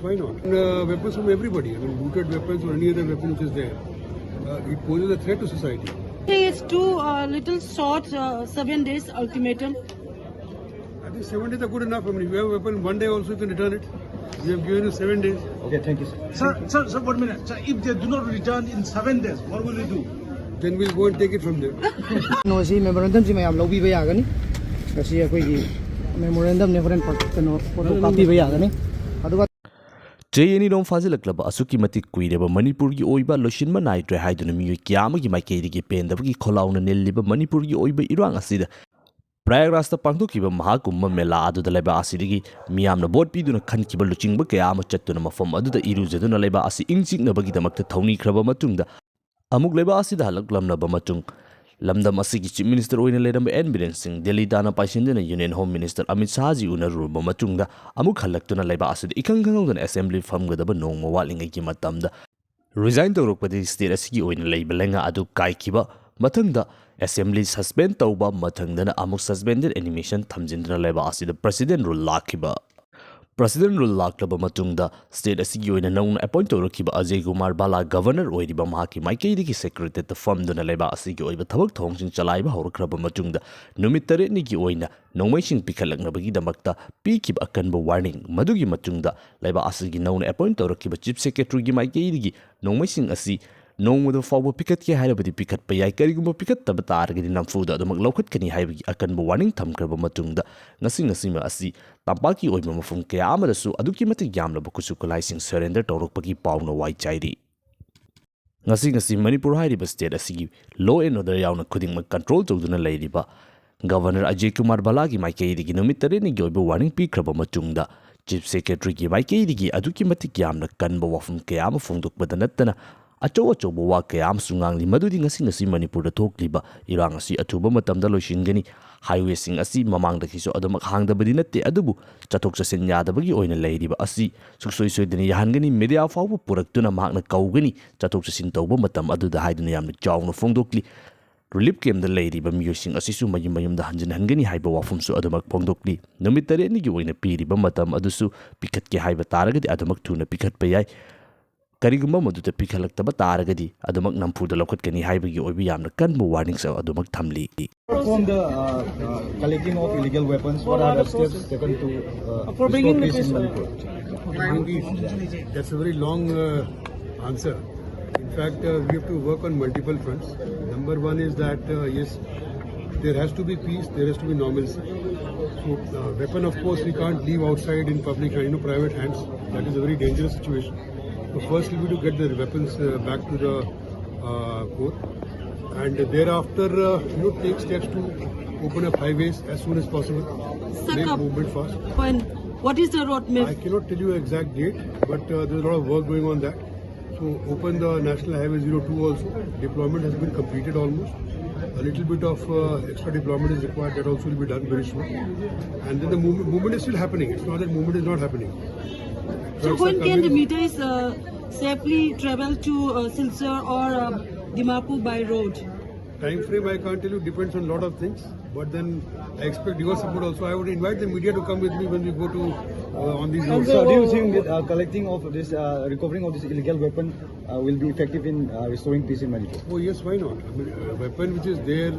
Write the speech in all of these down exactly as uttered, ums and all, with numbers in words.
Why not? Uh, weapons from everybody. I mean, looted weapons or any other weapon which is there. Uh, it poses a threat to society. It's too uh, little short, uh, seven days ultimatum. I think seven days are good enough. I mean, if you have a weapon, one day also you can return it. We have given you seven days. Okay, thank you, sir. Sir, sir, sir, one minute. Sir, if they do not return in seven days, what will you do? Then we'll go and take it from there. ꯀꯩꯅꯣꯁꯤ ꯃꯦꯃꯣꯔꯦꯟꯗꯝꯁꯤ ꯃꯌꯥꯝ ꯂꯧꯕꯤꯕ ꯌꯥꯒꯅꯤ꯫ ꯉꯁꯤ ꯑꯩꯈꯣꯏꯒꯤ ꯃꯦꯃꯣꯔꯦꯟꯗꯝꯅꯤ, ꯍꯣꯔꯦꯟ ꯐ- ꯀꯩꯅꯣ photo ꯀꯥꯞꯄꯤꯕ ꯌꯥꯒꯅꯤ꯫ ꯑꯗꯨꯒ ꯆꯍꯤ ꯑꯅꯤꯔꯣꯝ ꯐꯥꯖꯤꯜꯂꯛꯂꯕ ꯑꯁꯨꯛꯀꯤ ꯃꯇꯤꯛ ꯀꯨꯏꯔꯕ ꯃꯅꯤꯄꯨꯔꯒꯤ ꯑꯣꯏꯕ ꯂꯣꯏꯁꯤꯟꯕ ꯅꯥꯏꯗ꯭ꯔꯦ ꯍꯥꯏꯗꯨꯅ ꯃꯤꯑꯣꯏ ꯀꯌꯥ ꯑꯃꯒꯤ ꯃꯥꯏꯀꯩꯗꯒꯤ ꯄꯦꯟꯗꯕꯒꯤ ꯈꯣꯜꯂꯥꯎꯅ ꯅꯤꯜꯂꯤꯕ ꯃꯅꯤꯄꯨꯔꯒꯤ ꯑꯣꯏꯕ ꯏꯔꯥꯡ ꯑꯁꯤꯗ ꯄ꯭ꯔꯌꯥꯒꯔꯥꯖꯇ ꯄꯥꯡꯊꯣꯛꯈꯤꯕ ꯃꯍꯥꯀꯨꯝꯚ ꯃꯦꯂꯥ ꯑꯗꯨꯗ ꯂꯩꯕꯥꯛ ꯑꯁꯤꯗꯒꯤ ꯃꯤꯌꯥꯝꯅ ꯚꯣꯠ ꯄꯤꯗꯨꯅ ꯈꯟꯈꯤꯕ ꯂꯨꯆꯤꯡꯕ ꯀꯌꯥ ꯑꯃ ꯆꯠꯇꯨꯅ ꯃꯐꯝ ꯑꯗꯨꯗ ꯏꯔꯨꯖꯗꯨꯅ ꯂꯩꯕꯥꯛ ꯑꯁꯤ ꯏꯪ ꯆꯤꯛꯅꯕꯒꯤꯗꯃꯛꯇ ꯊꯧꯅꯤꯈ꯭ꯔꯕ ꯃꯇꯨꯡꯗ ꯑꯃꯨꯛ ꯂꯩꯕꯥꯛ ꯑꯁꯤꯗ ꯍꯜꯂꯛꯂꯝꯂꯕ ꯃꯇꯨꯡ ꯂꯝꯗꯝ ꯑꯁꯤꯒꯤ ꯆꯤꯐ ꯃꯤꯅꯤꯁꯇꯔ ꯑꯣꯏꯅ ꯂꯩꯔꯝꯕ ꯑꯦꯟ ꯕꯤꯔꯦꯟ ꯁꯤꯡ ꯗꯦꯜꯂꯤ ꯇꯥꯟꯅ ꯄꯥꯏꯁꯤꯟꯗꯨꯅ ꯌꯨꯅꯤꯌꯟ ꯍꯣꯝ ꯃꯤꯅꯤꯁꯇꯔ ꯑꯃꯤꯠ ꯁꯥꯍꯖꯤ ꯎꯅꯔꯨꯔꯕ ꯃꯇꯨꯡꯗ ꯑꯃꯨꯛ ꯍꯜꯂꯛꯇꯨꯅ ꯂꯩꯕꯥꯛ ꯑꯁꯤꯗ ꯏꯈꯪ ꯈꯪꯍꯧꯗꯅ ꯑꯦꯁꯦꯝꯕ꯭ꯂꯤ ꯐꯝꯒꯗꯕ ꯅꯣꯡꯃ ꯋꯥꯠꯂꯤꯉꯩꯒꯤ ꯃꯇꯝꯗ ꯔꯤꯖꯥꯏꯟ ꯇꯧꯔꯛꯄꯗꯒꯤ ꯁ꯭ꯇꯦꯠ ꯑꯁꯤꯒꯤ ꯑꯣꯏꯅ ꯂꯩꯕ ꯂꯩꯉꯥꯛ ꯑꯗꯨ ꯀꯥꯏꯈꯤꯕ, ꯃꯊꯪꯗ ꯑꯦꯁꯦꯝꯕ꯭ꯂꯤ ꯁꯁꯄꯦꯟ ꯇꯧꯕ, ꯃꯊꯪꯗꯅ ꯑꯃꯨꯛ ꯁꯁꯄꯦꯟꯗꯦꯠ ꯑꯦꯅꯤꯃꯦꯁꯟ ꯊꯝꯖꯤꯟꯗꯨꯅ ꯂꯩꯕꯥꯛ ꯑꯁꯤꯗ ꯄ꯭ꯔꯁꯤꯗꯦꯟ ꯔꯨꯜ ꯂꯥꯛꯈꯤꯕ꯫ ꯄ꯭ꯔꯁꯤꯗꯦꯟ ꯔꯨꯜ ꯂꯥꯛꯂꯕ ꯃꯇꯨꯡꯗ ꯁ꯭ꯇꯦꯠ ꯑꯁꯤꯒꯤ ꯑꯣꯏꯅ ꯅꯧꯅ ꯑꯦꯄꯣꯏꯟꯠ ꯇꯧꯔꯛꯈꯤꯕ ꯑꯖꯌ ꯀꯨꯃꯥꯔ ꯚꯥꯂꯥ ꯒꯚꯔꯅꯔ ꯑꯣꯏꯔꯤꯕ ꯃꯍꯥꯛꯀꯤ ꯃꯥꯏꯀꯩꯗꯒꯤ ꯁꯦꯀ꯭ꯔꯦꯇꯦꯠꯇ ꯐꯝꯗꯨꯅ ꯂꯩꯕꯥꯛ ꯑꯁꯤꯒꯤ ꯑꯣꯏꯕ ꯊꯕꯛ ꯊꯧꯑꯣꯡꯁꯤꯡ ꯆꯂꯥꯏꯕ ꯍꯧꯔꯛꯈ꯭ꯔꯕ ꯃꯇꯨꯡꯗ ꯅꯨꯃꯤꯠ ꯇꯔꯦꯠꯅꯤꯒꯤ ꯑꯣꯏꯅ ꯅꯣꯡꯃꯩꯁꯤꯡ ꯄꯤꯈꯠꯂꯛꯅꯕꯒꯤꯗꯃꯛꯇ ꯄꯤꯈꯤꯕ ꯑꯀꯟꯕ ꯋꯥꯔꯅꯤꯡ, ꯃꯗꯨꯒꯤ ꯃꯇꯨꯡꯗ ꯂꯩꯕꯥꯛ ꯑꯁꯤꯒꯤ ꯅꯧꯅ ꯑꯦꯄꯣꯏꯟꯠ ꯇꯧꯔꯛꯈꯤꯕ ꯆꯤꯐ ꯁꯦꯀ꯭ꯔꯦꯇꯔꯤꯒꯤ ꯃꯥꯏꯀꯩꯗꯒꯤ ꯅꯣꯡꯃꯩꯁꯤꯡ ꯑꯁꯤ ꯅꯣꯡꯃꯗ ꯐꯥꯎꯕ ꯄꯤꯈꯠꯀꯦ ꯍꯥꯏꯔꯕꯗꯤ ꯄꯤꯈꯠꯄ ꯌꯥꯏ, ꯀꯔꯤꯒꯨꯝꯕ ꯄꯤꯈꯠꯇꯕ ꯇꯥꯔꯒꯗꯤ ꯅꯝꯐꯨꯗ ꯑꯗꯨꯃꯛ ꯂꯧꯈꯠꯀꯅꯤ ꯍꯥꯏꯕꯒꯤ ꯑꯀꯟꯕ ꯋꯥꯔꯅꯤꯡ ꯊꯝꯈ꯭ꯔꯕ ꯃꯇꯨꯡꯗ ꯉꯁꯤ ꯉꯁꯤꯃ ꯑꯁꯤ ꯇꯝꯄꯥꯛꯀꯤ ꯑꯣꯏꯕ ꯃꯐꯝ ꯀꯌꯥ ꯑꯃꯗꯁꯨ ꯑꯗꯨꯛꯀꯤ ꯃꯇꯤꯛ ꯌꯥꯝꯂꯕ ꯈꯨꯠꯁꯨ ꯈꯨꯠꯂꯥꯏꯁꯤꯡ ꯁꯔꯦꯟꯗꯔ ꯇꯧꯔꯛꯄꯒꯤ ꯄꯥꯎꯅ ꯋꯥꯏ ꯆꯥꯏꯔꯤ꯫ ꯉꯁꯤ ꯉꯁꯤ ꯃꯅꯤꯄꯨꯔ ꯍꯥꯏꯔꯤꯕ ꯁ꯭ꯇꯦꯠ ꯑꯁꯤꯒꯤ law and order ꯌꯥꯎꯅ ꯈꯨꯗꯤꯡꯃꯛ ꯀꯟꯇ꯭ꯔꯣꯜ ꯇꯧꯗꯨꯅ ꯂꯩꯔꯤꯕ ꯒꯚꯔꯅꯔ ꯑꯖꯌ ꯀꯨꯃꯥꯔ ꯚꯥꯂꯥꯒꯤ ꯃꯥꯏꯀꯩꯗꯒꯤ ꯅꯨꯃꯤꯠ ꯇꯔꯦꯠꯅꯤꯒꯤ ꯑꯣꯏꯕ ꯋꯥꯔꯅꯤꯡ ꯄꯤꯈ꯭ꯔꯕ ꯃꯇꯨꯡꯗ ꯆꯤꯐ ꯁꯦꯀ꯭ꯔꯦꯇꯔꯤꯒꯤ ꯃꯥꯏꯀꯩꯗꯒꯤ ꯑꯗꯨꯛꯀꯤ ꯃꯇꯤꯛ ꯌꯥꯝꯅ ꯀꯟꯕ ꯋꯥꯐꯝ ꯀꯌꯥ ꯑꯃ ꯐꯣꯡꯗꯣꯛꯄꯗ ꯅꯠꯇꯅ ꯑꯆꯧ ꯑꯆꯧꯕ ꯋꯥ ꯀꯌꯥ ꯑꯃꯁꯨ ꯉꯥꯡꯂꯤ, ꯃꯗꯨꯗꯤ ꯉꯁꯤ ꯉꯁꯤ ꯃꯅꯤꯄꯨꯔꯗ ꯊꯣꯛꯂꯤꯕ ꯏꯔꯥꯡ ꯑꯁꯤ ꯑꯊꯨꯕ ꯃꯇꯝꯗ ꯂꯣꯏꯁꯤꯟꯒꯅꯤ, ꯍꯥꯏꯋꯦꯁꯤꯡ ꯑꯁꯤ ꯃꯃꯥꯡꯗꯒꯤꯁꯨ ꯑꯗꯨꯃꯛ ꯍꯥꯡꯗꯕꯗꯤ ꯅꯠꯇꯦ, ꯑꯗꯨꯕꯨ ꯆꯠꯊꯣꯛ ꯆꯠꯁꯤꯟ ꯌꯥꯗꯕꯒꯤ ꯑꯣꯏꯅ ꯂꯩꯔꯤꯕ ꯑꯁꯤ ꯁꯨꯡꯁꯣꯏ ꯁꯣꯏꯗꯅ ꯌꯥꯍꯟꯒꯅꯤ, ꯃꯦꯗꯤꯌꯥ ꯐꯥꯎꯕ ꯄꯨꯔꯛꯇꯨꯅ ꯃꯍꯥꯛꯅ ꯀꯧꯒꯅꯤ, ꯆꯠꯊꯣꯛ ꯆꯠꯁꯤꯟ ꯇꯧꯕ ꯃꯇꯝ ꯑꯗꯨꯗ ꯍꯥꯏꯗꯨꯅ ꯌꯥꯝꯅ ꯆꯥꯎꯅ ꯐꯣꯡꯗꯣꯛꯂꯤ꯫ ꯔꯤꯂꯤꯐ ꯀꯦꯝꯞꯇ ꯂꯩꯔꯤꯕ ꯃꯤꯑꯣꯏꯁꯤꯡ ꯑꯁꯤꯁꯨ ꯃꯌꯨꯝ ꯃꯌꯨꯝꯗ ꯍꯟꯖꯤꯟꯍꯟꯒꯅꯤ ꯍꯥꯏꯕ ꯋꯥꯐꯝꯁꯨ ꯑꯗꯨꯃꯛ ꯐꯣꯡꯗꯣꯛꯂꯤ꯫ ꯅꯨꯃꯤꯠ ꯇꯔꯦꯠꯅꯤꯒꯤ ꯑꯣꯏꯅ ꯄꯤꯔꯤꯕ ꯃꯇꯝ ꯑꯗꯨꯁꯨ ꯄꯤꯈꯠꯀꯦ ꯍꯥꯏꯕ ꯇꯥꯔꯒꯗꯤ ꯑꯗꯨꯃꯛ ꯊꯨꯅ ꯄꯤꯈꯠꯄ ꯌꯥꯏ꯫ ꯀꯔꯤꯒꯨꯝꯕ ꯃꯗꯨꯗ ꯄꯤꯈꯠꯂꯛꯇꯕ ꯇꯥꯔꯒꯗꯤ ꯑꯗꯨꯃꯛ ꯅꯝꯐꯨꯗ ꯂꯧꯈꯠꯀꯅꯤ ꯍꯥꯏꯕꯒꯤ ꯑꯣꯏꯕ ꯌꯥꯝꯅ ꯀꯟꯕ ꯋꯥꯔꯅꯤꯡꯁꯨ ꯑꯗꯨꯃꯛ ꯊꯝꯂꯤ꯫ From the uh, uh, collecting of illegal weapons, what are the steps taken to uh, For bringing restore the peace in peace, Manipur? That's a very long uh, answer. In fact, uh, we have to work on multiple fronts. Number one is that, uh, yes, there has to be peace, there has to be normalcy. So, uh, weapon, of course, we can't leave outside in public, you know, private hands. That is a very dangerous situation. So, first, we need to get the weapons uh, back to the uh, court. And thereafter, uh, you know, take steps to open up highways as soon as possible. Sir, Make kab- movement fast. When? What is the roadmap? I cannot tell you an exact date, but uh, there's a lot of work going on that. So open the National Highway zero two also. Deployment has been completed almost. A little bit of uh, extra deployment is required. That also will be done very soon. And then the movement, movement is still happening. It's not that movement is not happening. So Trucks are when can the coming. meters uh, safely travel to uh, Silchar or uh, Dimapur by road? Time frame I can't tell you, depends on a lot of things. But then I expect your support also. I would invite the media to come with me when we go to uh, on these roads. So, do you think that uh, collecting of this, uh, recovering of this illegal weapon uh, will be effective in uh, restoring peace in Manipur? Oh yes, why not? I mean, a weapon which is there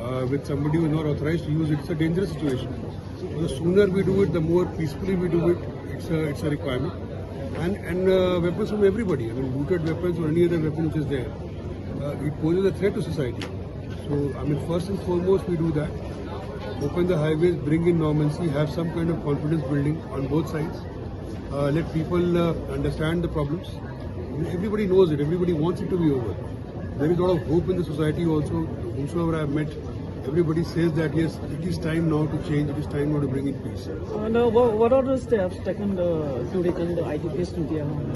uh, with somebody who is not authorized to use it, it's a dangerous situation. So the sooner we do it, the more peacefully we do it. It's a it's a requirement. And and uh, weapons from everybody. I mean, looted weapons or any other weapon which is there, uh, it poses a threat to society. So I mean, first and foremost, we do that. Open the highways, bring in normalcy, have some kind of confidence building on both sides. Uh, let people uh, understand the problems. Everybody knows it. Everybody wants it to be over. There is a lot of hope in the society also. Whomsoever I have met, everybody says that yes, it is time now to change. It is time now to bring in peace. And uh, what, what are the steps taken uh, to return the I D Ps to their home?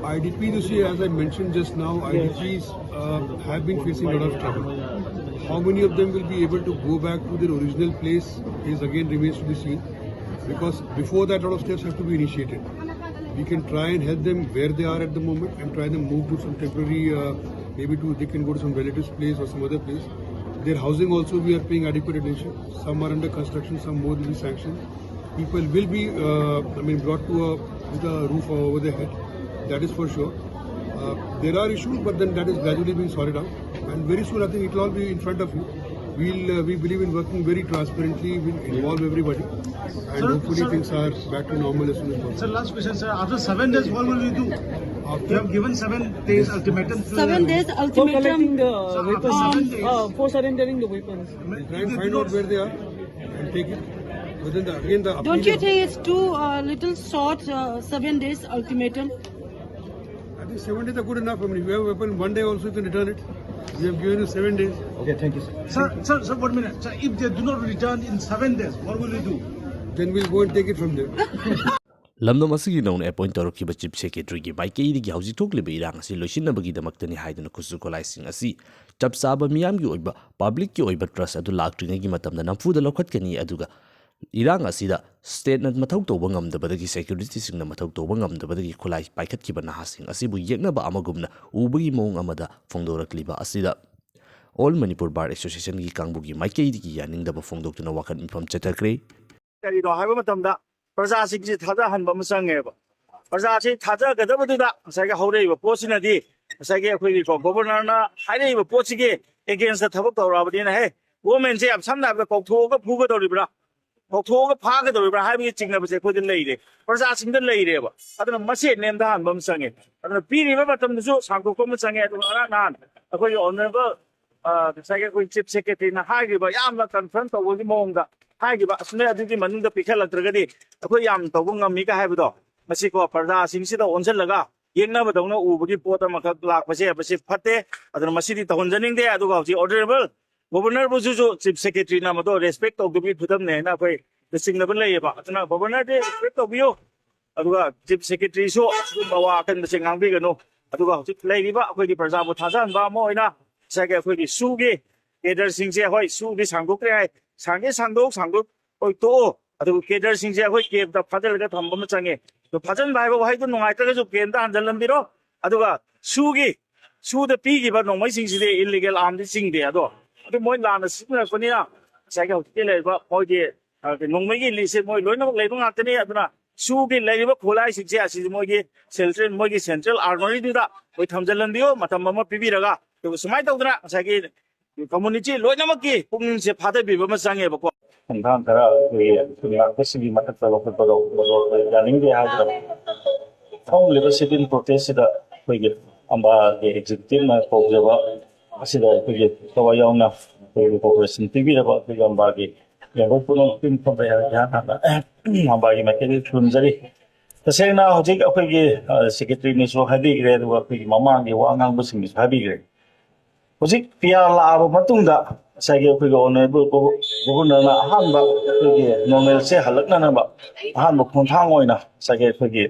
I D Ps, you see, as I mentioned just now, I D Ps uh, have been facing a lot of trouble. How many of them will be able to go back to their original place is again remains to be seen. Because before that, a lot of steps have to be initiated. We can try and help them where they are at the moment and try them move to some temporary uh, Maybe to, they can go to some relatives' place or some other place. Their housing also, we are paying adequate attention. Some are under construction, some more will be sanctioned. People will be, uh, I mean, brought to a, with a roof over their head. That is for sure. Uh, there are issues, but then that is gradually being sorted out. And very soon, I think it will all be in front of you. We'll, uh, we believe in working very transparently. We'll involve everybody, and hopefully things are back to normal as soon as possible. Sir, last question, sir. After seven days, what will you do? You have given seven days ultimatum. Seven days ultimatum. For collecting the weapons. Uh, for surrendering the weapons. Try and find out where they are and take it. Within the, again, the appeal. Don't you think it's too, uh, little short, uh, seven days ultimatum? I think seven days are good enough. I mean, if you have a weapon, one day also you can return it. We have given you seven days. Okay, thank you, sir. Sir, sir, sir, one minute. Sir, if they do not return in seven days, what will you do? Then we'll go and take it from there. ꯂꯝꯗꯝ ꯑꯁꯤꯒꯤ ꯅꯧꯅ ꯑꯦꯄꯣꯏꯟ ꯇꯧꯔꯛꯈꯤꯕ chief ꯁꯦꯀ꯭ꯔꯦꯇꯔꯤꯒꯤ ꯃꯥꯏꯀꯩꯗꯒꯤ ꯍꯧꯖꯤꯛ ꯊꯣꯛꯂꯤꯕ ꯏꯔꯥꯡ ꯑꯁꯤ ꯂꯣꯏꯁꯤꯟꯅꯕꯒꯤꯗꯃꯛꯇꯅꯤ ꯍꯥꯏꯗꯨꯅ ꯈꯨꯠꯁꯨ ꯈꯨꯠꯂꯥꯏꯁꯤꯡ ꯑꯁꯤ ꯆꯞ ꯆꯥꯕ ꯃꯤꯌꯥꯝꯒꯤ ꯑꯣꯏꯕ ꯄꯕ꯭ꯂꯤꯛꯀꯤ ꯑꯣꯏꯕ ꯇ꯭ꯔꯁ ꯑꯗꯨ ꯂꯥꯛꯇ꯭ꯔꯤꯉꯩꯒꯤ ꯃꯇꯝꯗ ꯅꯝꯐꯨꯗ ꯂꯧꯈꯠꯀꯅꯤ, ꯑꯗꯨꯒ ꯏꯔꯥꯡ ꯑꯁꯤꯗ ꯁ꯭ꯇꯦꯠꯅ ꯃꯊꯧ ꯇꯧꯕ ꯉꯝꯗꯕꯗꯒꯤ ꯁꯦꯀ꯭ꯌꯨꯔꯤꯇꯤꯁꯤꯡꯅ ꯃꯊꯧ ꯇꯧꯕ ꯉꯝꯗꯕꯗꯒꯤ ꯈꯨꯠꯂꯥꯏ ꯄꯥꯏꯈꯠꯈꯤꯕ ꯅꯍꯥꯁꯤꯡ ꯑꯁꯤꯕꯨ ꯌꯦꯛꯅꯕ ꯑꯃꯒꯨꯝꯅ ꯎꯕꯒꯤ ꯃꯑꯣꯡ ꯑꯃꯗ ꯐꯣꯡꯗꯣꯔꯛꯂꯤꯕ ꯑꯁꯤꯗ ꯑꯣꯜ ꯃꯅꯤꯄꯨꯔ ꯕꯥꯔ ꯑꯦꯁꯣꯁꯤꯌꯦꯁꯟꯒꯤ ꯀꯥꯡꯕꯨꯒꯤ ꯃꯥꯏꯀꯩꯗꯒꯤ ꯌꯥꯅꯤꯡꯗꯕ ꯐꯣꯡꯗꯣꯛꯇꯨꯅ ꯋꯥꯀꯠ ꯃꯤꯐꯝ ꯆꯠꯊꯈ꯭ꯔꯦ꯫ ꯀꯔꯤꯅꯣ ꯍꯥꯏꯕ ꯃꯇꯝꯗ ꯄ꯭ꯔꯖꯥꯁꯤꯡꯁꯤ ꯊꯥꯖꯍꯟꯕ ꯑꯃ ꯆꯪꯉꯦꯕ꯫ ꯄ꯭ꯔꯖꯥꯁꯤ ꯊꯥꯖꯒꯗꯕꯗꯨꯗ ꯉꯁꯥꯏꯒꯤ ꯍꯧꯔꯛꯏꯕ ꯄꯣꯠꯁꯤꯅꯗꯤ ꯉꯁꯥꯏꯒꯤ ꯑꯩꯈꯣꯏꯒꯤꯀꯣ ꯒꯣꯕꯔꯅꯔꯅ ꯍꯥꯏꯔꯛꯏꯕ ꯄꯣꯠꯁꯤꯒꯤ ꯑꯦꯒꯦꯟꯁꯇ ꯊꯕꯛ ꯇꯧꯔꯛꯑꯕꯅꯤꯅ, ꯍꯦ, ꯒꯣꯃꯦꯟꯁꯦ ꯌꯥꯝ ꯁꯝꯅ ꯍꯥꯏꯔꯕꯗ ꯀꯧꯊꯣꯛꯑꯒ ꯐꯨꯒꯗꯧꯔꯤꯕ꯭ꯔꯥ, ꯀꯧꯊꯣꯛꯑꯒ ꯐꯥꯒꯗꯧꯔꯤꯕ꯭ꯔꯥ ꯍꯥꯏꯕꯒꯤ ꯆꯤꯡꯅꯕꯁꯦ ꯑꯩꯈꯣꯏꯗ ꯂꯩꯔꯦ, ꯄ꯭ꯔꯖꯥꯁꯤꯡꯗ ꯂꯩꯔꯦꯕ꯫ ꯑꯗꯨꯅ ꯃꯁꯦ ꯅꯦꯝꯊꯍꯟꯕ ꯑꯃ ꯆꯪꯉꯦ꯫ ꯑꯗꯨꯅ ꯄꯤꯔꯤꯕ ꯃꯇꯝꯗꯁꯨ ꯁꯥꯡꯗꯣꯛꯄ ꯑꯃ ꯆꯪꯉꯦ꯫ ꯑꯗꯨꯒ ꯉꯔꯥꯡ ꯅꯍꯥꯟ ꯑꯩꯈꯣꯏꯒꯤ ꯑꯣꯅꯔꯦꯕꯜ ꯉꯁꯥꯏꯒꯤ ꯑꯩꯈꯣꯏ ꯆꯤꯐ ꯁꯦꯀ꯭ꯔꯦꯇꯔꯤꯅ ꯍꯥꯏꯈꯤꯕ ꯌꯥꯝꯅ ꯀꯟꯐꯔꯝ ꯇꯧꯕꯒꯤ ꯃꯑꯣꯡꯗ ꯍꯥꯏꯈꯤꯕ, ꯑꯁꯨꯝꯅ ꯑꯗꯨꯒꯤ ꯃꯅꯨꯡꯗ ꯄꯤꯈꯠꯂꯛꯇ꯭ꯔꯒꯗꯤ ꯑꯩꯈꯣꯏ ꯌꯥꯝ ꯇꯧꯕ ꯉꯝꯃꯤꯒ ꯍꯥꯏꯕꯗꯣ, ꯃꯁꯤꯀꯣ ꯄ꯭ꯔꯖꯥꯁꯤꯡꯁꯤꯗ ꯑꯣꯟꯁꯤꯜꯂꯒ ꯌꯦꯛꯅꯕꯗꯧꯅ ꯎꯕꯒꯤ ꯄꯣꯠ ꯑꯃꯈꯛ ꯂꯥꯛꯄꯁꯦ ꯃꯁꯤ ꯐꯠꯇꯦ꯫ ꯑꯗꯨꯅ ꯃꯁꯤꯗꯤ ꯇꯧꯍꯟꯖꯅꯤꯡꯗꯦ꯫ ꯑꯗꯨꯒ ꯍꯧꯖꯤꯛ ꯑꯣꯅꯔꯦꯕꯜ ꯒꯣꯕꯔꯅꯔꯕꯨꯁꯤꯁꯨ ꯆꯤꯐ ꯁꯦꯀ꯭ꯔꯦꯇꯔꯤꯅ ꯃꯗꯣ ꯔꯦꯁꯄꯦꯛ ꯇꯧꯗꯕꯒꯤ ꯈꯨꯗꯝꯅꯦ ꯍꯥꯏꯅ ꯑꯩꯈꯣꯏ ꯆꯤꯡꯅꯕ ꯂꯩꯌꯦꯕ꯫ ꯑꯗꯨꯅ ꯒꯣꯕꯔꯅꯔꯗꯤ ꯔꯦꯁꯄꯦꯛ ꯇꯧꯕꯤꯌꯨ, ꯑꯗꯨꯒ ꯆꯤꯐ ꯁꯦꯀ꯭ꯔꯦꯇꯔꯤꯁꯨ ꯑꯁꯤꯒꯨꯝꯕ ꯋꯥ ꯑꯀꯟꯕꯁꯦ ꯉꯥꯡꯕꯤꯒꯅꯨ꯫ ꯑꯗꯨꯒ ꯍꯧꯖꯤꯛ ꯂꯩꯔꯤꯕ ꯑꯩꯈꯣꯏꯒꯤ ꯄ꯭ꯔꯖꯥꯕꯨ ꯊꯥꯖꯍꯟꯕ ꯑꯃ ꯑꯣꯏꯅ ꯉꯁꯥꯏꯒꯤ ꯑꯩꯈꯣꯏꯒꯤ ꯁꯨꯒꯤ ꯀꯦꯗꯔꯁꯤꯡꯁꯦ, ꯍꯣꯏ, ꯁꯨꯗꯤ ꯁꯥꯡꯗꯣꯛꯇ꯭ꯔꯦ ꯍꯥꯏ, ꯁꯥꯡꯒꯦ ꯁꯥꯡꯗꯣꯛ, ꯁꯥꯡꯗꯣꯛ, ꯍꯣꯏ, ꯇꯣꯛꯑꯣ꯫ ꯑꯗꯨꯒ ꯀꯦꯗꯔꯁꯤꯡꯁꯦ ꯑꯩꯈꯣꯏ ꯀꯦꯝꯞꯇ ꯐꯥꯖꯤꯜꯂꯒ ꯊꯝꯕ ꯑꯃ ꯆꯪꯉꯦ꯫ ꯑꯗꯣ ꯐꯥꯖꯤꯟꯕ ꯍꯥꯏꯕ ꯋꯥꯍꯩꯗꯣ ꯅꯨꯡꯉꯥꯏꯇ꯭ꯔꯒꯁꯨ ꯀꯦꯝꯞꯇ ꯍꯟꯖꯤꯜꯍꯟꯕꯤꯔꯣ꯫ ꯑꯗꯨꯒ ꯁꯨꯒꯤ ꯁꯨꯗ ꯄꯤꯈꯤꯕ ꯅꯣꯡꯃꯩꯁꯤꯡꯁꯤꯗꯤ ꯏꯂꯤꯒꯦꯜ ꯑꯥꯔꯝꯗꯤ ꯆꯤꯡꯗꯦ꯫ ꯑꯗꯣ ꯑꯗꯨ ꯃꯣꯏ ꯂꯥꯟꯅ ꯁꯤꯖꯤꯟꯅꯔꯛꯄꯅꯤꯅ ꯉꯁꯥꯏꯒꯤ ꯍꯧꯖꯤꯛꯇꯤ ꯂꯩꯔꯤꯕ ꯃꯣꯏꯒꯤ, ꯑ, ꯅꯣꯡꯃꯩꯒꯤ ꯂꯤꯁꯁꯦ ꯃꯣꯏ ꯂꯣꯏꯅꯃꯛ ꯂꯩꯕ ꯉꯥꯛꯇꯅꯤ꯫ ꯑꯗꯨꯅ ꯁꯨꯒꯤ ꯂꯩꯔꯤꯕ ꯈꯨꯠꯂꯥꯏꯁꯤꯡꯁꯦ ꯑꯁꯤꯁꯦ ꯃꯣꯏꯒꯤ ꯁꯦꯟꯇ꯭ꯔꯦꯜ, ꯃꯣꯏꯒꯤ ꯁꯦꯟꯇ꯭ꯔꯦꯜ ꯑꯥꯔꯃꯔꯤꯗꯨꯗ ꯑꯩꯈꯣꯏ ꯊꯝꯖꯤꯜꯍꯟꯕꯤꯌꯨ, ꯃꯇꯝ ꯑꯃ ꯄꯤꯕꯤꯔꯒ꯫ ꯑꯗꯨꯒ ꯁꯨꯃꯥꯏꯅ ꯇꯧꯗꯅ ꯉꯁꯥꯏꯒꯤ ꯀꯝꯃꯨꯅꯤꯇꯤ ꯂꯣꯏꯅꯃꯛꯀꯤ ꯄꯨꯛꯅꯤꯡꯁꯦ ꯐꯥꯗꯕꯤꯕ ꯑꯃ ꯆꯪꯉꯦꯕꯀꯣ꯫ ꯈꯣꯡꯊꯥꯡ ꯈꯔ ꯑꯩꯈꯣꯏꯒꯤ ꯂꯥꯛꯄꯁꯤꯡꯒꯤ ꯃꯊꯛꯇ ꯂꯧꯈꯠꯄꯗꯣ ꯌꯥꯅꯤꯡꯗꯦ ꯍꯥꯏꯗꯅ ꯊꯣꯛꯂꯤꯕ ꯁꯤꯇꯤꯟ ꯄ꯭ꯔꯣꯇꯦꯁꯁꯤꯗ ꯑꯩꯈꯣꯏꯒꯤ ꯑꯝꯕꯥꯒꯤ ꯑꯦꯛꯖꯤꯀ꯭ꯌꯨꯇꯤꯚꯅ ꯀꯧꯖꯕ ꯑꯁꯤꯗ ꯑꯩꯈꯣꯏꯒꯤ ꯊꯋꯥꯏ ꯌꯥꯎꯅ ꯑꯩꯈꯣꯏꯒꯤ ꯀꯣꯑꯣꯄꯔꯦꯁꯟ ꯄꯤꯕꯤꯔꯕ ꯑꯩꯈꯣꯏꯒꯤ ꯑꯝꯕꯥꯒꯤ ꯃꯦꯝꯕꯔ ꯄꯨꯝꯅꯃꯛꯀꯤ ꯃꯐꯝꯗ ꯏꯍꯥꯟ ꯍꯥꯟꯅ ꯑꯝꯕꯥꯒꯤ ꯃꯥꯏꯀꯩꯗꯒꯤ ꯈꯨꯔꯨꯝꯖꯔꯤ꯫ ꯇꯁꯦꯡꯅ ꯍꯧꯖꯤꯛ ꯑꯩꯈꯣꯏꯒꯤ, ꯑ, ꯁꯦꯀ꯭ꯔꯦꯇꯔꯤꯅꯁꯨ ꯍꯥꯏꯕꯤꯈ꯭ꯔꯦ, ꯑꯗꯨꯒ ꯑꯩꯈꯣꯏꯒꯤ ꯃꯃꯥꯡꯒꯤ ꯋꯥ ꯉꯥꯡꯕꯁꯤꯡꯅꯁꯨ ꯍꯥꯏꯕꯤꯈ꯭ꯔꯦ꯫ ꯍꯧꯖꯤꯛ ꯄꯤ ꯑꯥꯔ ꯂꯥꯛꯑꯕ ꯃꯇꯨꯡꯗ ꯉꯁꯥꯏꯒꯤ ꯑꯩꯈꯣꯏꯒꯤ ꯑꯣꯅꯔꯦꯕꯜ ꯒꯣ-, ꯒꯣꯕꯔꯅꯔꯅ ꯑꯍꯥꯟꯕ ꯑꯩꯈꯣꯏꯒꯤ ꯅꯣꯔꯃꯦꯜꯁꯦ ꯍꯜꯂꯛꯅꯅꯕ ꯑꯍꯥꯟꯕ ꯈꯣꯡꯊꯥꯡ ꯑꯣꯏꯅ ꯉꯁꯥꯏꯒꯤ ꯑꯩꯈꯣꯏꯒꯤ,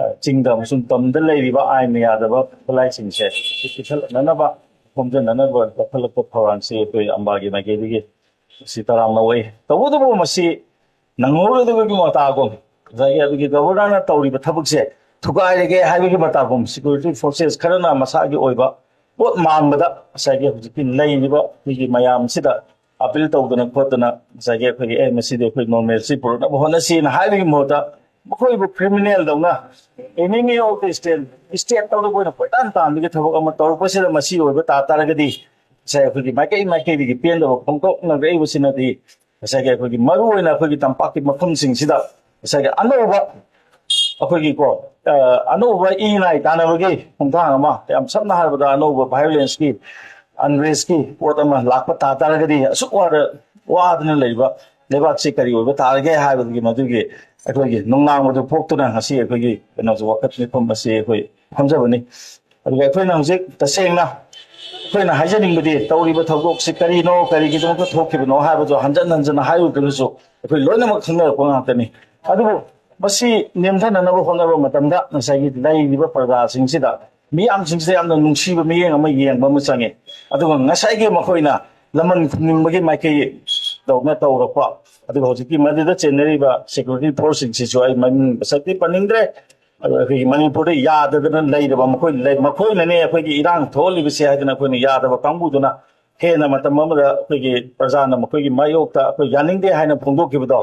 ꯑ, ꯆꯤꯡꯗ ꯑꯃꯁꯨꯡ ꯇꯝꯗ ꯂꯩꯔꯤꯕ ꯑꯥꯏꯟꯅ ꯌꯥꯗꯕ ꯈꯨꯠꯂꯥꯏꯁꯤꯡꯁꯦ ꯄꯤꯈꯠꯂꯛꯅꯅꯕ, ꯈꯣꯝꯖꯤꯟꯅꯅꯕ ꯂꯧꯈꯠꯂꯛꯄ ꯊꯧꯔꯥꯡꯁꯤ ꯑꯩꯈꯣꯏ ꯑꯝꯕꯥꯒꯤ ꯃꯥꯏꯀꯩꯗꯒꯤ ꯁꯤ ꯇꯔꯥꯝꯅ ꯑꯣꯏ꯫ ꯇꯧꯕꯇꯕꯨ ꯃꯁꯤ ꯅꯪꯍꯧꯔꯣꯏꯗꯕꯒꯤ ꯃꯇꯥꯒꯨꯝ, ꯉꯁꯥꯏꯒꯤ ꯑꯗꯨꯒꯤ ꯒꯕꯔꯅꯔꯅ ꯇꯧꯔꯤꯕ ꯊꯕꯛꯁꯦ ꯊꯨꯒꯥꯏꯔꯒꯦ ꯍꯥꯏꯕꯒꯤ ꯃꯇꯥꯒꯨꯝ, ꯁꯦꯀ꯭ꯌꯨꯔꯤꯇꯤ ꯐꯣꯔꯁꯦꯁ ꯈꯔꯅ ꯃꯁꯥꯒꯤ ꯑꯣꯏꯕ ꯄꯣꯠ ꯃꯥꯟꯕꯗ ꯉꯁꯥꯏꯒꯤ ꯍꯧꯖꯤꯛꯀꯤ ꯂꯩꯔꯤꯕ ꯑꯩꯈꯣꯏꯒꯤ ꯃꯌꯥꯝꯁꯤꯗ ꯑꯄꯤꯜ ꯇꯧꯗꯅ ꯈꯣꯠꯇꯅ ꯉꯁꯥꯏꯒꯤ ꯑꯩꯈꯣꯏꯒꯤ, "ꯑꯦ, ꯃꯁꯤꯗꯤ ꯑꯩꯈꯣꯏ ꯅꯣꯔꯃꯦꯜꯁꯤ ꯄꯨꯔꯛꯅꯕ ꯍꯣꯠꯅꯁꯤꯅ" ꯍꯥꯏꯕꯒꯤ ꯃꯍꯨꯠꯇ ꯃꯈꯣꯏꯕꯨ ꯀ꯭ꯔꯤꯃꯤꯅꯦꯜꯗꯧꯅ, enemy of the state, state ꯇꯧꯗꯕ ꯑꯣꯏꯅ ꯀꯣꯏꯇꯥꯟ ꯇꯥꯟꯕꯒꯤ ꯊꯕꯛ ꯑꯃ ꯇꯧꯔꯛꯄꯁꯤꯗ ꯃꯁꯤ ꯑꯣꯏꯕ ꯇꯥ ꯇꯥꯔꯒꯗꯤ ꯉꯁꯥꯏ ꯑꯩꯈꯣꯏꯒꯤ ꯃꯥꯏꯀꯩ ꯃꯥꯏꯀꯩꯗꯒꯤ ꯄꯦꯟꯗꯕ ꯐꯣꯡꯗꯣꯛꯅꯔꯛꯏꯕꯁꯤꯅꯗꯤ ꯉꯁꯥꯏꯒꯤ ꯑꯩꯈꯣꯏꯒꯤ ꯃꯔꯨꯑꯣꯏꯅ ꯑꯩꯈꯣꯏꯒꯤ ꯇꯝꯄꯥꯛꯀꯤ ꯃꯐꯝꯁꯤꯡꯁꯤꯗ ꯉꯁꯥꯏꯒꯤ ꯑꯅꯧꯕ ꯑꯩꯈꯣꯏꯒꯤꯀꯣ, ꯑ, ꯑꯅꯧꯕ ꯏ ꯅꯥꯏ ꯇꯥꯟꯅꯕꯒꯤ ꯈꯣꯡꯊꯥꯡ ꯑꯃ, ꯌꯥꯝ ꯁꯝꯅ ꯍꯥꯏꯔꯕꯗ ꯑꯅꯧꯕ ꯚꯥꯏꯑꯣꯂꯦꯟꯁꯀꯤ, ꯑꯟꯔꯦꯁꯀꯤ ꯄꯣꯠ ꯑꯃ ꯂꯥꯛꯄ ꯇꯥ ꯇꯥꯔꯒꯗꯤ ꯑꯁꯨꯛ ꯋꯥꯔ-, ꯋꯥꯗꯅ ꯂꯩꯕ ꯂꯩꯕꯥꯛꯁꯤ ꯀꯔꯤ ꯑꯣꯏꯕ ꯇꯥꯔꯒꯦ ꯍꯥꯏꯕꯒꯤ ꯃꯗꯨꯒꯤ ꯑꯩꯈꯣꯏꯒꯤ ꯅꯨꯡꯅꯥꯡꯕꯗꯨ ꯄꯣꯛꯇꯨꯅ ꯉꯁꯤ ꯑꯩꯈꯣꯏꯒꯤ ꯀꯩꯅꯣꯁꯦ, ꯋꯥꯀꯠ ꯃꯤꯐꯝ ꯑꯁꯤ ꯑꯩꯈꯣꯏ ꯐꯝꯖꯕꯅꯤ꯫ ꯑꯗꯨꯒ ꯑꯩꯈꯣꯏꯅ ꯍꯧꯖꯤꯛ ꯇꯁꯦꯡꯅ ꯑꯩꯈꯣꯏꯅ ꯍꯥꯏꯖꯅꯤꯡꯕꯗꯤ ꯇꯧꯔꯤꯕ ꯊꯧꯗꯣꯛꯁꯤ ꯀꯔꯤꯅꯣ, ꯀꯔꯤꯒꯤꯗꯃꯛꯇ ꯊꯣꯛꯈꯤꯕꯅꯣ ꯍꯥꯏꯕꯗꯣ ꯍꯟꯖꯟ ꯍꯟꯖꯟꯅ ꯍꯥꯏꯔꯨꯗ꯭ꯔꯒꯁꯨ ꯑꯩꯈꯣꯏ ꯂꯣꯏꯅꯃꯛ ꯈꯪꯅꯔꯛꯄ ꯉꯥꯛꯇꯅꯤ꯫ ꯑꯗꯨꯕꯨ ꯃꯁꯤ ꯅꯦꯝꯊꯅꯅꯕ ꯍꯣꯠꯅꯕ ꯃꯇꯝꯗ ꯉꯁꯥꯏꯒꯤ ꯂꯩꯔꯤꯕ ꯄ꯭ꯔꯖꯥꯁꯤꯡꯁꯤꯗ, ꯃꯤꯌꯥꯝꯁꯤꯡꯁꯤꯗ ꯌꯥꯝꯅ ꯅꯨꯡꯁꯤꯕ ꯃꯤꯠꯌꯦꯡ ꯑꯃ ꯌꯦꯡꯕ ꯑꯃ ꯆꯪꯉꯤ꯫ ꯑꯗꯨꯒ ꯉꯁꯥꯏꯒꯤ ꯃꯈꯣꯏꯅ ꯂꯃꯟ ꯈꯨꯝꯅꯤꯡꯕꯒꯤ ꯃꯥꯏꯀꯩ ꯇꯧꯅ ꯇꯧꯔꯛꯄ, ꯑꯗꯨꯒ ꯍꯧꯖꯤꯛꯀꯤ ꯃꯗꯨꯗ ꯆꯦꯟꯅꯔꯤꯕ ꯁꯦꯀ꯭ꯌꯨꯔꯤꯇꯤ ꯐꯣꯔꯁꯁꯤꯡꯁꯤꯁꯨ ꯑꯩ ꯃꯃꯤꯡ ꯃꯁꯛꯇꯤ ꯄꯟꯅꯤꯡꯗ꯭ꯔꯦ꯫ ꯑꯗꯣ ꯑꯩꯈꯣꯏꯒꯤ ꯃꯅꯤꯄꯨꯔꯗ ꯌꯥꯗꯗꯅ ꯂꯩꯔꯕ ꯃꯈꯣꯏ ꯂꯩ-, ꯃꯈꯣꯏꯅꯅꯦ ꯑꯩꯈꯣꯏꯒꯤ ꯏꯔꯥꯡ ꯊꯣꯛꯍꯜꯂꯤꯕꯁꯦ ꯍꯥꯏꯗꯅ ꯑꯩꯈꯣꯏꯅ ꯌꯥꯗꯕ ꯀꯥꯡꯕꯨꯗꯨꯅ ꯍꯦꯟꯅ ꯃꯇꯝ ꯑꯃꯗ ꯑꯩꯈꯣꯏꯒꯤ ꯄ꯭ꯔꯖꯥꯅ ꯃꯈꯣꯏꯒꯤ ꯃꯥꯌꯣꯛꯇ ꯑꯩꯈꯣꯏ ꯌꯥꯅꯤꯡꯗꯦ ꯍꯥꯏꯅ ꯐꯣꯡꯗꯣꯛꯈꯤꯕꯗꯣ,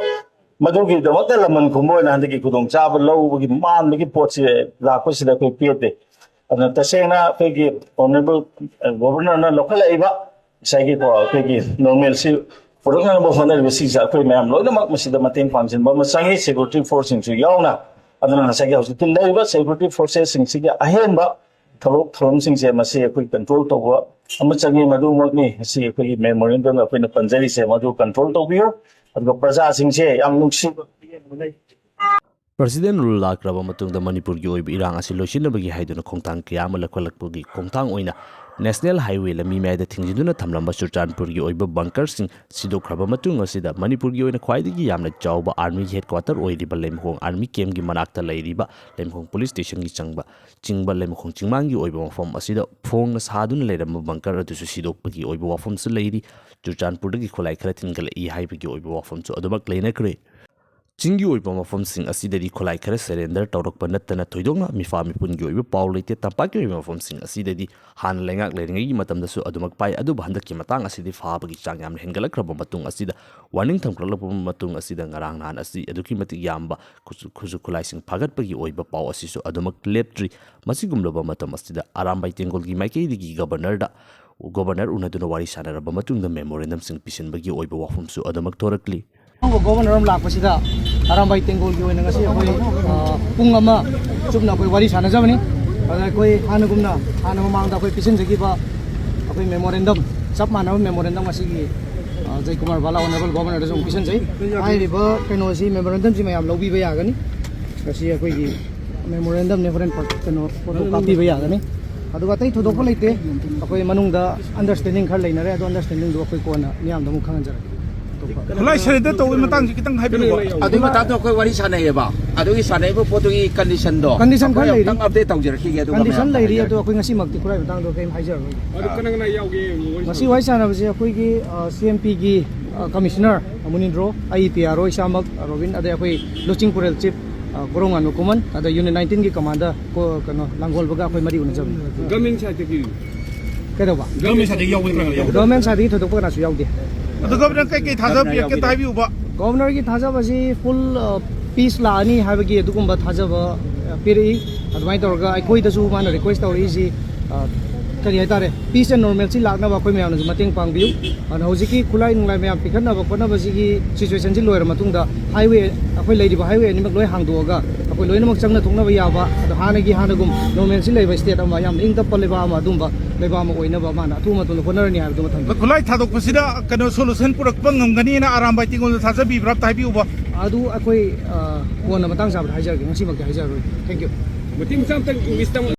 ꯃꯗꯨꯒꯤꯗꯃꯛꯇ ꯂꯃꯟ ꯈꯨꯝꯕ ꯑꯣꯏꯅ ꯍꯟꯗꯛꯀꯤ ꯈꯨꯗꯣꯡꯆꯥꯕ ꯂꯧꯕꯒꯤ ꯃꯥꯟꯕꯒꯤ ꯄꯣꯠꯁꯤ ꯂꯥꯛꯄꯁꯤꯗ ꯑꯩꯈꯣꯏ ꯄꯦꯠꯇꯦ꯫ ꯑꯗꯨꯅ ꯇꯁꯦꯡꯅ ꯑꯩꯈꯣꯏꯒꯤ ꯑꯣꯅꯔꯦꯕꯜ ꯒꯣꯕꯔꯅꯔꯅ ꯂꯧꯈꯠꯂꯛꯏꯕ ꯉꯁꯥꯏꯒꯤꯀꯣ ꯑꯩꯈꯣꯏꯒꯤ ꯅꯣꯔꯃꯦꯜꯁꯤ ꯄꯨꯔꯛꯅꯅꯕ ꯍꯣꯠꯅꯔꯤꯕ ꯁꯤꯁꯦ ꯑꯩꯈꯣꯏ ꯃꯌꯥꯝ ꯂꯣꯏꯅꯃꯛ ꯃꯁꯤꯗ ꯃꯇꯦꯡ ꯄꯥꯡꯁꯤꯟꯕ ꯑꯃ ꯆꯪꯉꯤ, ꯁꯦꯀ꯭ꯌꯨꯔꯤꯇꯤ ꯐꯣꯔꯁꯁꯤꯡꯁꯨ ꯌꯥꯎꯅ꯫ ꯑꯗꯨꯅ ꯉꯁꯥꯏꯒꯤ ꯍꯧꯖꯤꯛꯇꯤ ꯂꯩꯔꯤꯕ ꯁꯦꯀ꯭ꯌꯨꯔꯤꯇꯤ ꯐꯣꯔꯁꯦꯁꯁꯤꯡꯁꯤꯒꯤ ꯑꯍꯦꯟꯕ ꯊꯕꯛ ꯊꯧꯔꯝꯁꯤꯡꯁꯦ ꯃꯁꯤ ꯑꯩꯈꯣꯏ ꯀꯟꯇ꯭ꯔꯣꯜ ꯇꯧꯕ ꯑꯃ ꯆꯪꯉꯤ꯫ ꯃꯗꯨꯃꯛꯅꯤ ꯉꯁꯤ ꯑꯩꯈꯣꯏꯒꯤ ꯃꯦꯃꯣꯔꯦꯟꯗꯝꯗ ꯑꯩꯈꯣꯏꯅ ꯄꯟꯖꯔꯤꯁꯦ, ꯃꯗꯨ ꯀꯟꯇ꯭ꯔꯣꯜ ꯇꯧꯕꯤꯌꯨ꯫ ꯑꯗꯨꯒ ꯄ꯭ꯔꯖꯥꯁꯤꯡꯁꯦ ꯌꯥꯝ ꯅꯨꯡꯁꯤꯕ ꯄ꯭ꯔꯁꯤꯗꯦꯟ ꯔꯨꯜ ꯂꯥꯛꯈ꯭ꯔꯕ ꯃꯇꯨꯡꯗ ꯃꯅꯤꯄꯨꯔꯒꯤ ꯑꯣꯏꯕ ꯏꯔꯥꯡ ꯑꯁꯤ ꯂꯣꯏꯁꯤꯟꯅꯕꯒꯤ ꯍꯥꯏꯗꯨꯅ ꯈꯣꯡꯊꯥꯡ ꯀꯌꯥ ꯑꯃ ꯂꯧꯈꯠꯂꯛꯄꯒꯤ ꯈꯣꯡꯊꯥꯡ ꯑꯣꯏꯅ ꯅꯦꯁꯅꯦꯜ ꯍꯥꯏꯋꯦ ꯂꯝꯕꯤ ꯃꯌꯥꯏꯗ ꯊꯤꯡꯖꯤꯟꯗꯨꯅ ꯊꯝꯂꯝꯕ ꯆꯨꯔꯆꯥꯟꯄꯨꯔꯒꯤ ꯑꯣꯏꯕ ꯕꯪꯀꯔꯁꯤꯡ ꯁꯤꯗꯣꯛꯈ꯭ꯔꯕ ꯃꯇꯨꯡ ꯑꯁꯤꯗ ꯃꯅꯤꯄꯨꯔꯒꯤ ꯑꯣꯏꯅ ꯈ꯭ꯋꯥꯏꯗꯒꯤ ꯌꯥꯝꯅ ꯆꯥꯎꯕ ꯑꯥꯔꯃꯤꯒꯤ ꯍꯦꯗꯀ꯭ꯋꯥꯇꯔ ꯑꯣꯏꯔꯤꯕ ꯂꯩꯃꯈꯣꯡ ꯑꯥꯔꯃꯤ ꯀꯦꯝꯞꯀꯤ ꯃꯅꯥꯛꯇ ꯂꯩꯔꯤꯕ ꯂꯩꯃꯈꯣꯡ ꯄꯨꯂꯤꯁ ꯁ꯭ꯇꯦꯁꯟꯒꯤ ꯆꯪꯕ ꯆꯤꯡꯕ ꯂꯩꯃꯈꯣꯡ ꯆꯤꯡꯃꯥꯡꯒꯤ ꯑꯣꯏꯕ ꯃꯐꯝ ꯑꯁꯤꯗ ꯐꯣꯡꯅ ꯁꯥꯗꯨꯅ ꯂꯩꯔꯝꯕ ꯕꯪꯀꯔ ꯑꯗꯨꯁꯨ ꯁꯤꯗꯣꯛꯄꯒꯤ ꯑꯣꯏꯕ ꯋꯥꯐꯝꯁꯨ ꯂꯩꯔꯤ꯫ ꯆꯨꯔꯆꯥꯟꯄꯨꯔꯗꯒꯤ ꯈꯨꯠꯂꯥꯏ ꯈꯔ ꯊꯤꯟꯒꯠꯂꯛꯏ ꯍꯥꯏꯕꯒꯤ ꯑꯣꯏꯕ ꯋꯥꯐꯝꯁꯨ ꯑꯗꯨꯃꯛ ꯂꯩꯅꯈ꯭ꯔꯦ꯫ ꯆꯤꯡꯒꯤ ꯑꯣꯏꯕ ꯃꯐꯝꯁꯤꯡ ꯑꯁꯤꯗꯗꯤ ꯈꯨꯠꯂꯥꯏ ꯈꯔ ꯁꯔꯦꯟꯗꯔ ꯇꯧꯔꯛꯄ ꯅꯠꯇꯅ ꯊꯣꯏꯗꯣꯛꯅ ꯃꯤꯐꯥ ꯃꯤꯄꯨꯟꯒꯤ ꯑꯣꯏꯕ ꯄꯥꯎ ꯂꯩꯇꯦ꯫ ꯇꯝꯄꯥꯛꯀꯤ ꯑꯣꯏꯕ ꯃꯐꯝꯁꯤꯡ ꯑꯁꯤꯗꯗꯤ ꯍꯥꯟꯅ ꯂꯩꯉꯥꯛ ꯂꯩꯔꯤꯉꯩꯒꯤ ꯃꯇꯝꯗꯁꯨ ꯑꯗꯨꯃꯛ ꯄꯥꯏ, ꯑꯗꯨꯕꯨ ꯍꯟꯗꯛꯀꯤ ꯃꯇꯥꯡ ꯑꯁꯤꯗꯤ ꯐꯥꯕꯒꯤ ꯆꯥꯡ ꯌꯥꯝꯅ ꯍꯦꯟꯒꯠꯂꯛꯈ꯭ꯔꯕ ꯃꯇꯨꯡ ꯑꯁꯤꯗ, ꯋꯥꯔꯅꯤꯡ ꯊꯝꯒꯠꯂꯛꯄ ꯃꯇꯨꯡ ꯑꯁꯤꯗ ꯉꯔꯥꯡ ꯅꯍꯥꯟ ꯑꯁꯤ ꯑꯗꯨꯛꯀꯤ ꯃꯇꯤꯛ ꯌꯥꯝꯕ ꯈꯨꯠꯁꯨ, ꯈꯨꯠꯁꯨ ꯈꯨꯠꯂꯥꯏꯁꯤꯡ ꯐꯥꯒꯠꯄꯒꯤ ꯑꯣꯏꯕ ꯄꯥꯎ ꯑꯁꯤꯁꯨ ꯑꯗꯨꯃꯛ ꯂꯦꯞꯇ꯭ꯔꯤ꯫ ꯃꯁꯤꯒꯨꯝꯂꯕ ꯃꯇꯝ ꯑꯁꯤꯗ ꯑꯔꯥꯝꯕꯥꯏ ꯇꯦꯡꯒꯣꯜꯒꯤ ꯃꯥꯏꯀꯩꯗꯒꯤ ꯒꯕꯔꯅꯔꯗ, ꯒꯕꯔꯅꯔ ꯎꯅꯗꯨꯅ ꯋꯥꯔꯤ ꯁꯥꯟꯅꯔꯕ ꯃꯇꯨꯡꯗ ꯃꯦꯃꯣꯔꯦꯟꯗꯝꯁꯤꯡ ꯄꯤꯁꯤꯟꯕꯒꯤ ꯑꯣꯏꯕ ꯋꯥꯐꯝꯁꯨ ꯑꯗꯨꯃꯛ ꯊꯣꯔꯛꯂꯤ꯫ ꯑꯅꯧꯕ ꯒꯣꯕꯔꯅꯔ ꯑꯃ ꯂꯥꯛꯄꯁꯤꯗ ꯑꯔꯥꯝꯕꯥꯏ ꯇꯦꯡꯒꯣꯜꯒꯤ ꯑꯣꯏꯅ ꯉꯁꯤ ꯑꯩꯈꯣꯏ, ꯑ, ꯄꯨꯡ ꯑꯃ ꯆꯨꯞꯅ ꯑꯩꯈꯣꯏ ꯋꯥꯔꯤ ꯁꯥꯟꯅꯖꯕꯅꯤ꯫ ꯑꯗ ꯑꯩꯈꯣꯏ ꯍꯥꯟꯅꯒꯨꯝꯅ, ꯍꯥꯟꯅ ꯃꯃꯥꯡꯗ ꯑꯩꯈꯣꯏ ꯄꯤꯁꯤꯟꯖꯈꯤꯕ ꯑꯩꯈꯣꯏ ꯃꯦꯃꯣꯔꯦꯟꯗꯝ, ꯆꯞ ꯃꯥꯟꯅꯕ ꯃꯦꯃꯣꯔꯦꯟꯗꯝ ꯉꯁꯤꯒꯤ, ꯑ, ꯖꯌꯀꯨꯃꯥꯔ ꯕꯥꯂꯥ ꯑꯣꯅꯔꯦꯕꯜ ꯒꯣꯕꯔꯅꯔꯗꯁꯨ ꯑꯃꯨꯛ ꯄꯤꯁꯤꯟꯖꯩ꯫ ꯍꯥꯏꯔꯤꯕ ꯀꯩꯅꯣꯁꯤ, ꯃꯦꯃꯣꯔꯦꯟꯗꯝꯁꯤ ꯃꯌꯥꯝ ꯂꯧꯕꯤꯕ ꯌꯥꯒꯅꯤ꯫ ꯉꯁꯤ ꯑꯩꯈꯣꯏꯒꯤ ꯃꯦꯃꯣꯔꯦꯟꯗꯝꯅꯦ, ꯍꯣꯔꯦꯟ ꯄ-, ꯀꯩꯅꯣ, ꯐꯣꯇꯣ ꯀꯥꯞꯄꯤꯕ ꯌꯥꯒꯅꯤ꯫ ꯑꯗꯨꯒ ꯑꯇꯩ ꯊꯣꯏꯗꯣꯛꯄ ꯂꯩꯇꯦ꯫ ꯑꯩꯈꯣꯏ ꯃꯅꯨꯡꯗ ꯑꯟꯗꯔꯁ꯭ꯇꯦꯟꯗꯤꯡ ꯈꯔ ꯂꯩꯅꯔꯦ, ꯑꯗꯣ ꯑꯟꯗꯔꯁ꯭ꯇꯦꯟꯗꯤꯡꯗꯨ ꯑꯩꯈꯣꯏ ꯀꯣꯟꯅ ꯃꯤꯌꯥꯝꯗ ꯑꯃꯨꯛ ꯈꯪꯍꯟꯖꯔꯛꯀꯦ꯫ ꯑꯇꯣꯞꯄ ꯈꯨꯠꯂꯥꯏ ꯁꯔꯦꯟꯗꯔ ꯇꯧꯕꯒꯤ ꯃꯇꯥꯡꯁꯤ ꯈꯤꯇꯪ ꯍꯥꯏꯕꯤꯌꯨꯕ꯫ ꯑꯗꯨꯒꯤ ꯃꯇꯥꯡꯗꯣ ꯑꯩꯈꯣꯏ ꯋꯥꯔꯤ ꯁꯥꯟꯅꯩꯌꯦꯕ꯫ ꯑꯗꯨꯒꯤ ꯁꯥꯟꯅꯔꯤꯕ ꯄꯣꯠꯇꯨꯒꯤ ꯀꯟꯗꯤꯁꯟꯗꯣ ꯀꯟꯗꯤꯁꯟ ꯈꯔ ꯑꯩꯈꯣꯏ ꯂꯩꯔꯤ꯫ ꯑꯃꯨꯛꯇꯪ ꯑꯞꯗꯦꯠ ꯇꯧꯖꯔꯛꯈꯤꯒꯦ, ꯑꯗꯨꯒ ꯀꯟꯗꯤꯁꯟ ꯃꯌꯥꯝꯗ ꯂꯩꯔꯤ, ꯍꯥꯏꯖꯔꯛꯀꯦ꯫ ꯑꯗꯣ ꯑꯩꯈꯣꯏ ꯉꯁꯤꯃꯛꯇꯤ ꯈꯨꯠꯂꯥꯏ ꯃꯇꯥꯡꯗꯣ ꯀꯔꯤꯝ ꯍꯥꯏꯖꯔꯔꯣꯏ꯫ ꯑꯗꯨ ꯀꯅꯥ ꯀꯅꯥ ꯌꯥꯎꯒꯦ ꯋꯥꯔꯤ ꯉꯁꯤ ꯁꯥꯟꯅꯕ? ꯋꯥꯔꯤ ꯁꯥꯟꯅꯕꯁꯦ ꯑꯩꯈꯣꯏꯒꯤ, ꯑ, ꯁꯤ ꯑꯦꯝ ꯄꯤꯒꯤ, ꯑ, ꯀꯃꯤꯁꯅꯔ ꯃꯨꯅꯤꯟꯗ꯭ꯔꯣ, ꯑꯩ ꯄꯤ ꯑꯥꯔ ꯑꯣ ꯏꯁꯥꯃꯛ, ꯑ, ꯔꯣꯕꯤꯟ, ꯑꯗꯩ ꯑꯩꯈꯣꯏ ꯂꯨꯆꯤꯡ ꯄꯨꯔꯦꯜ ꯆꯤꯐ, ꯑ, ꯀꯣꯔꯣꯡꯉꯥꯟꯕ ꯈꯨꯃꯟ, ꯑꯗ unit nineteen ꯒꯤ commander ꯀꯣ-, ꯀꯩꯅꯣ, ꯂꯥꯡꯒꯣꯜꯕꯒ ꯑꯩꯈꯣꯏ ꯃꯔꯤ ꯎꯅꯖꯕꯅꯤ꯫ ꯒꯃꯦꯟ ꯁꯥꯏꯠꯇꯒꯤ ꯀꯩꯗꯧꯕ? ꯒꯃꯦꯟ ꯁꯥꯏꯠꯇꯒꯤ ꯌꯥꯎꯕ ꯅꯠꯇ꯭ꯔꯒ ꯌꯥꯎꯕ? ꯒꯚꯔꯟꯃꯦꯟ ꯁꯥꯏꯠꯇꯒꯤ ꯊꯣꯏꯗꯣꯛꯄ ꯀꯅꯥꯁꯨ ꯌꯥꯎꯗꯦ꯫ ꯑꯗꯣ ꯒꯚꯔꯅꯔ ꯀꯩꯀꯩ ꯊꯥꯖꯕ ꯄꯤꯔꯛꯀꯦ ꯍꯥꯏꯕꯤꯌꯨꯕ? ꯒꯣꯕꯔꯅꯔꯒꯤ ꯊꯥꯖꯕꯁꯤ ꯐꯨꯜ ꯄꯤꯁ ꯂꯥꯛꯑꯅꯤ ꯍꯥꯏꯕꯒꯤ ꯑꯗꯨꯒꯨꯝꯕ ꯊꯥꯖꯕ ꯑ, ꯄꯤꯔꯛꯏ꯫ ꯑꯗꯨꯃꯥꯏꯅ ꯇꯧꯔꯒ ꯑꯩꯈꯣꯏꯗꯁꯨ ꯃꯥꯅ ꯔꯤꯀ꯭ꯋꯦꯁ ꯇꯧꯔꯛꯏꯁꯤ, ꯑ, ꯀꯔꯤ ꯍꯥꯏꯇꯥꯔꯦ, ꯄꯤꯁ ꯑꯦꯟ ꯅꯣꯔꯃꯦꯜꯁꯤ ꯂꯥꯛꯅꯕ ꯑꯩꯈꯣꯏ ꯃꯌꯥꯝꯅꯁꯨ ꯃꯇꯦꯡ ꯄꯥꯡꯕꯤꯌꯨ꯫ ꯑꯗꯨꯅ ꯍꯧꯖꯤꯛꯀꯤ ꯈꯨꯠꯂꯥꯏ ꯅꯨꯡꯂꯥꯏ ꯃꯌꯥꯝ ꯄꯤꯈꯠꯅꯕ ꯈꯣꯠꯅꯕꯁꯤꯒꯤ ꯁꯤꯆꯨꯋꯦꯁꯟꯁꯤ ꯂꯣꯏꯔ ꯃꯇꯨꯡꯗ ꯍꯥꯏꯋꯦ, ꯑꯩꯈꯣꯏ ꯂꯩꯔꯤꯕ ꯍꯥꯏꯋꯦ ꯑꯅꯤꯃꯛ ꯂꯣꯏ ꯍꯥꯡꯗꯣꯛꯑꯒ ꯑꯩꯈꯣꯏ ꯂꯣꯏꯅꯃꯛ ꯆꯪꯅ ꯊꯣꯛꯅꯕ ꯌꯥꯕ, ꯑꯗꯣ ꯍꯥꯟꯅꯒꯤ ꯍꯥꯟꯅꯒꯨꯝ ꯅꯣꯔꯃꯦꯜꯁꯤ ꯂꯩꯕ ꯁ꯭ꯇꯦꯠ ꯑꯃ, ꯌꯥꯝꯅ ꯏꯪ ꯇꯞꯄ ꯂꯩꯕꯥꯛ ꯑꯃ, ꯑꯗꯨꯝꯕ ꯂꯩꯕꯥꯛ ꯑꯃ ꯑꯣꯏꯅꯕ ꯃꯥꯅ ꯑꯊꯨꯕ ꯃꯇꯝꯗ ꯍꯣꯠꯅꯔꯅꯤ ꯍꯥꯏꯕꯗꯨꯃ ꯊꯝꯖꯒꯦ꯫ ꯈꯨꯠꯂꯥꯏ ꯊꯥꯗꯣꯛꯄꯁꯤꯗ ꯀꯩꯅꯣ ꯁꯣꯂꯨꯁꯟ ꯄꯨꯔꯛꯄ ꯉꯝꯒꯅꯤꯅ ꯑꯔꯥꯝꯕꯥꯏ ꯇꯦꯡꯒꯣꯜꯗ ꯊꯥꯖꯕꯤꯕ꯭ꯔꯥ ꯑꯝꯇ ꯍꯥꯏꯕꯤꯌꯨꯕ? ꯑꯗꯨ ꯑꯩꯈꯣꯏ, ꯑ, ꯀꯣꯟꯅ ꯃꯇꯥꯡ ꯆꯥꯕꯗ ꯍꯥꯏꯖꯔꯒꯦ, ꯉꯁꯤꯃꯛꯇꯤ ꯍꯥꯏꯖꯔꯔꯣꯏ꯫ Thank you꯫ ꯃꯇꯦꯛ ꯃꯆꯥ ꯑꯝꯇꯪ ꯏꯪꯂꯤꯁꯇ ꯑꯃꯨꯛ